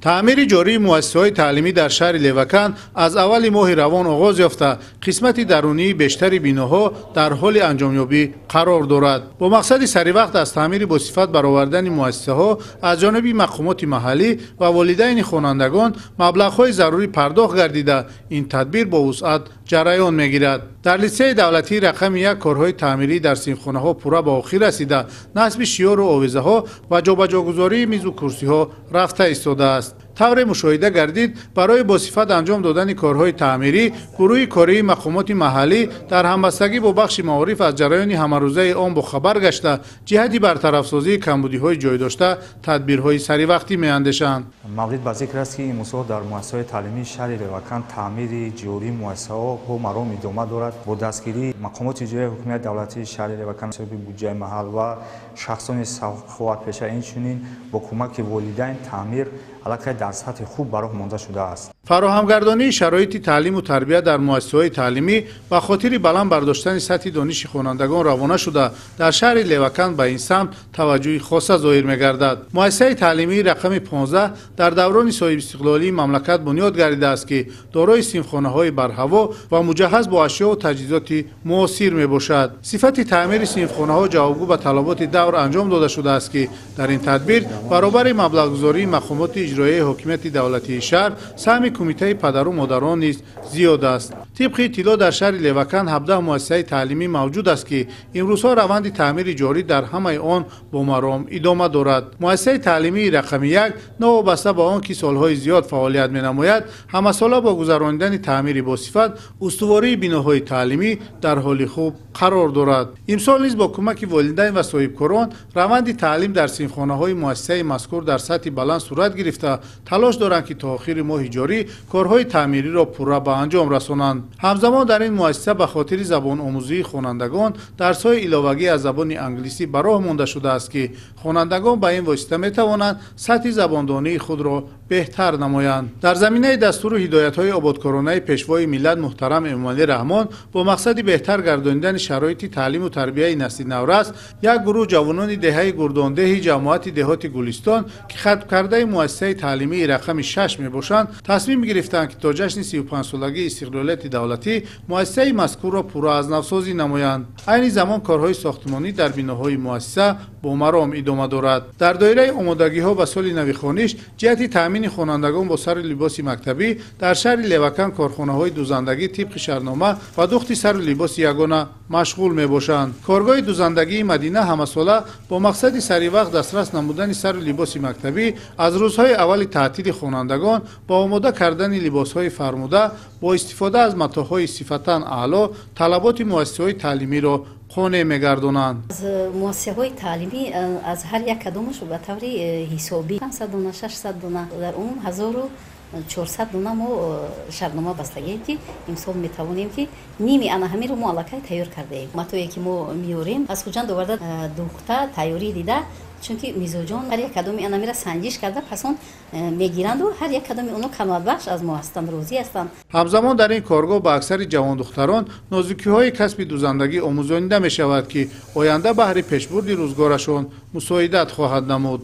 Таъмири ҷории муассисаҳои таълимӣ дар шаҳри Леваканд аз аввали моҳи равон оғоз ёфта, қисмати дарунии бештари биноҳо дар ҳоли анҷомёбӣ қарор дорад. Бо мақсади саривақт аз таъмири босифат баровардани муассисаҳо аз ҷониби мақомоти маҳаллӣ ва волидайни хонандагон маблағҳои зарурӣ пардохт гардида, ин тадбир бо вусъат ҷараён мегирад. Дар литсейи давлатии рақами 1 корҳои таъмирӣ дар синфхонаҳо пурра ба охир расида, насби шиёру овезаҳо ва ҷобаҷогузории мизу курсиҳо рафта истодааст. Тавре мушоҳида гардид, барои босифат анҷом додани корҳои таъмирӣ гурӯҳи кории мақомоти маҳаллӣ дар ҳамбастагӣ бо бахши маориф аз ҷараёни ҳамарӯзаи он бохабар гашта, ҷиҳати бартарафсозии камбудиҳои ҷойдошта тадбирҳои саривақтӣ меандешанд. Маврид ба зикр аст, ки имрӯзҳо дар муассисаҳои таълимии шаҳри Леваканд таъмири ҷории муассисаҳо бо маром идома дорад. Бо дастгирии мақомоти иҷроияи ҳукумати давлатии шаҳри Леваканд, ҳисоби буҷаи маҳал ва шахсони саховатпеша, инчунин бо кӯмаки волидайн таъмир аллакай дар сатҳи хуб ба роҳ монда шудааст. Фароҳамгардонии шароити таълиму тарбия дар муассисаҳои таълимӣ ба хотири баланд бардоштани сатҳи дониши хонандагон равона шуда, дар шаҳри Леваканд ба ин самт таваҷҷӯҳи хоса зоҳир мегардад. Муассисаи таълимии рақами 15 дар даврони соҳибистиқлолии мамлакат бунёд гардидааст, ки дорои синфхонаҳои барҳаво ва муҷаҳҳаз бо ашёу таҷҳизоти муосир мебошад. Сифати таъмири синфхонаҳо ҷавобгӯ ба талаботи давр анҷом дода шудааст, ки дар ин тадбир баробари маблағгузории мақомоти иҷроияи ҳокимияти давлатии шаҳр саҳми кумитаи падару модарон низ зиёд аст. Тибқи иттилоъ, дар шаҳри Леваканд 17 муассисаи таълимӣ мавҷуд аст, ки имрӯзҳо раванди таъмири ҷорӣ дар ҳамаи он бо маром идома дорад. Муассисаи таълимии рақами 1 новобаста ба он ки солҳои зиёд фаъолият менамояд, ҳамасола бо гузаронидани таъмири босифат устувории биноҳои таълимӣ дар ҳоли хуб қарор дорад. Имсол низ бо кӯмаки волидайн ва соҳибкорон раванди таълим дар синфхонаҳои муассисаи мазкур дар сатҳи баланд сурат гирифта, талош доранд, ки то охири моҳи ҷорӣ корҳои таъмириро пурра ба анҷом расонанд. Ҳамзамон дар ин муассиса ба хотири забономӯзии хонандагон дарсҳои иловагӣ аз забони англисӣ ба роҳ монда шудааст, ки хонандагон ба ин восита метавонанд сатҳи забондонии худро беҳтар намоянд. Дар заминаи дастуру ҳидоятҳои ободкоронаи пешвои миллат муҳтарам Эмомалӣ Раҳмон бо мақсади беҳтар гардонидани шароити таълиму тарбияи насли наврас, як гурӯҳ ҷавонони деҳаи Гурдондеҳи ҷамоати деҳоти Гулистон, ки хатмкардаи муассисаи таълимии рақами 6 мебошанд, тасмим гирифтанд, ки то ҷашни 35-солагии истиқлолияти давлатӣ муассисаи мазкурро пурра аз навсозӣ намоянд. Айни замон корҳои сохтмонӣ дар биноҳои муассиса бо маром идома дорад. Дар доираи омодагиҳо ба соли нави хониш ҷиҳати таъмини хонандагон бо сару либоси мактабӣ дар шаҳри Леваканд корхонаҳои дузандагӣ тибқи шартнома ба духти сару либоси ягона машғул мебошанд. Коргоҳи дузандагии Мадина ҳамасола бо мақсади саривақт дастрас намудани сару либоси мактабӣ аз рӯзҳои аввали таътили хонандагон бо омода кардани либосҳои фармуда бо истифода аз матоъҳои сифатан аъло талаботи муассисаҳои таълимиро қонеъ мегардонанд. Аз муассисаҳои таълимӣ аз ҳар як кадомаш ба таври ҳисобӣ 500 дона, 600 дона, дар умум 1400 дона мо шартнома бастагием, ки имсол метавонем, ки ними ана ҳамиро мо аллакай тайёр кардаем. Матое ки мо меорем, аз Хуҷанд оварда, духта тайёрӣ дида, чунки мизоҷон ҳар як кадоми анамира санҷиш карда, пас он мегиранду ҳар як кадоми оно қаноатбахш аз мо ҳастанд, розӣ ҳастанд. Ҳамзамон дар ин коргоҳ ба аксари ҷавондухтарон нозукиҳои касби дузандагӣ омӯзонида мешавад, ки оянда баҳри пешбурди рӯзгорашон мусоидат хоҳад намуд.